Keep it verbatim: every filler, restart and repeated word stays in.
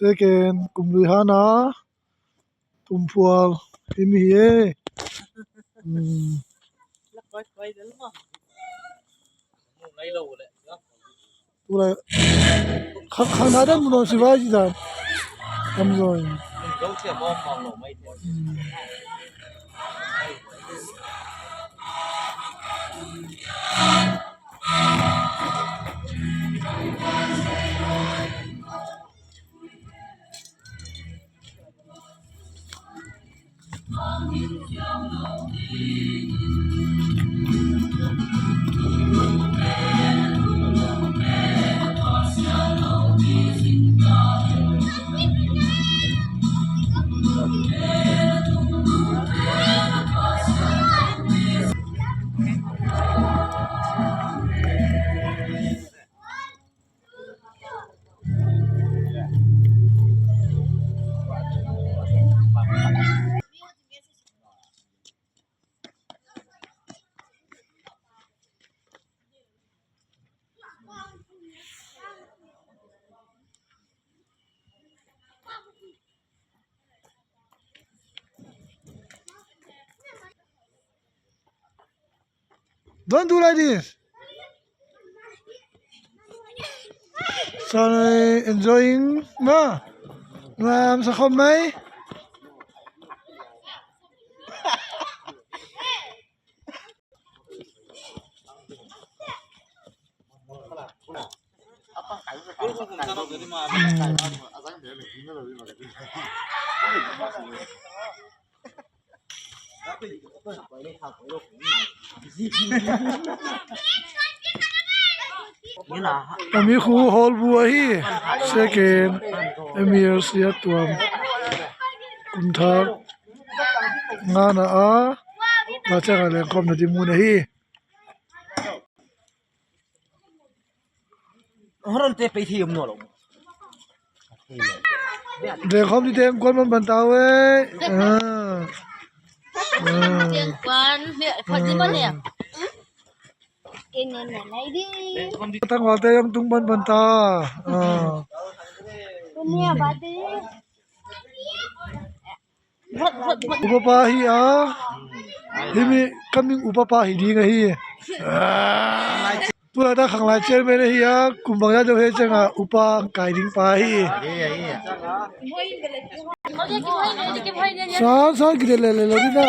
Second, Kumlui Hana, Tumphual, himi hi e. Hmm. Tulai khang, khang na dan mun ong si vai ci dan. Am zoi. Hmm. Don't do like this. Sorry, enjoying ma. Ngam sa khom mai. A mi khu Hall bu ahi. Second, Emir Sia Tuam. Kum thak ngana a, la chang a lengkhawm na ding mun ahi. Horon te pei thei om naw lo. Lengkhawm ni teng kuan man ban ta ve. Ah. Ah. Teng kuan, he, phat ni man he. Tang wal te yong tung ban ban ta. Ah. Upa pa hi a. Himi kaming upa pa hi ding ahi. Tulai ta khanglai chairman ahi a, kum bang ya deuh he chang a upa kai ding pa hi. Sa, sa, kide le le lo di na.